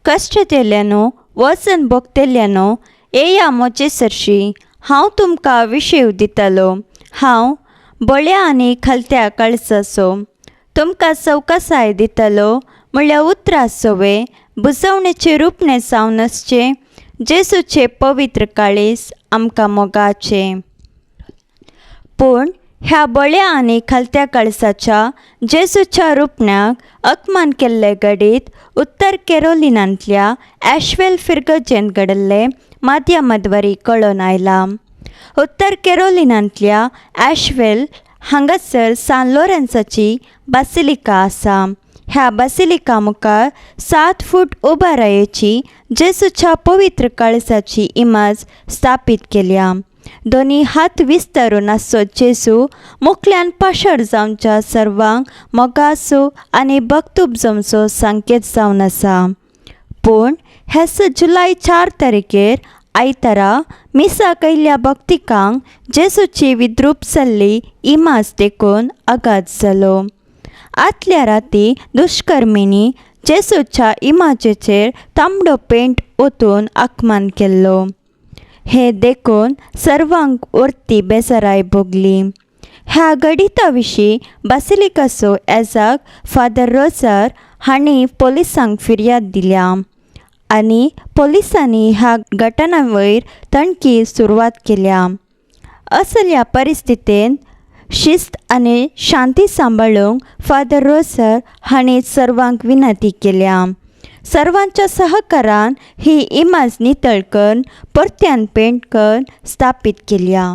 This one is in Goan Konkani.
कश्टतेल्यानो, वचन भोगतेल्यानो, येया म्हजे सरशी, हांव तुमकां विशेव दितलो. हांव बळ्या आनी खालत्या काळजाचो, तुमकां सवकासाय दितलो म्हळ्या उतरां सोवे बुजवणेचें रुपणें जावन आसचें जेजूचें पवित्र काळीज आमकां मोगाचें. पूण ह्या बळ्या आनी खालत्या काळजाच्या जेजूच्या रुपण्याक अपमान केल्ले घडीत उत्तर कॅरोलिनांतल्या ॲशवेल फिर्गजेंत घडिल्लें माध्यमाद्वारे कळून आयलां. उत्तर कॅरोलिनांतल्या ॲशवेल हांगासर सान लोरेन्साची बासिलिका आसा. ह्या बासिलिका मुखार 7 फूट उबारायेची जेजूच्या पवित्र काळजाची इमाज स्थापीत केल्या. दोनी हात विस्तारून आसचो जेजू मुखल्यान पाशार जावच्या सर्वांक मोगाचो आनी भक्तूप जमचो संकेत जावन आसा. पूण हेच जुलय 4 तारखेर आयतारा मिसाक आयिल्ल्या भक्तिकांक जेजूची विद्रूप जाल्ली इमाज देखून आघात जालो. आदल्या राती दुश्कर्मींनी जेजूच्या इमाजेचेर तांबडो पेंट ओतून आकमान केल्लो. हें देखून सर्वांक वर्ती बेजाराय भोगली. ह्या घडिता विशीं बासिलिकाचो एजाक फादर रोजार हांणी पोलिसांक फिर्याद दिल्या आनी पोलिसांनी ह्या घटना वयर तणकी सुरवात केल्या. असल्या परिस्थितींत शिस्त आनी शांती सांबाळूंक फादर रोजर हांणी सर्वांक विनंती केल्या. सर्वांच्या सहकारान ही इमाज नितळ करून परत्यान पेंट करून स्थापीत केल्या.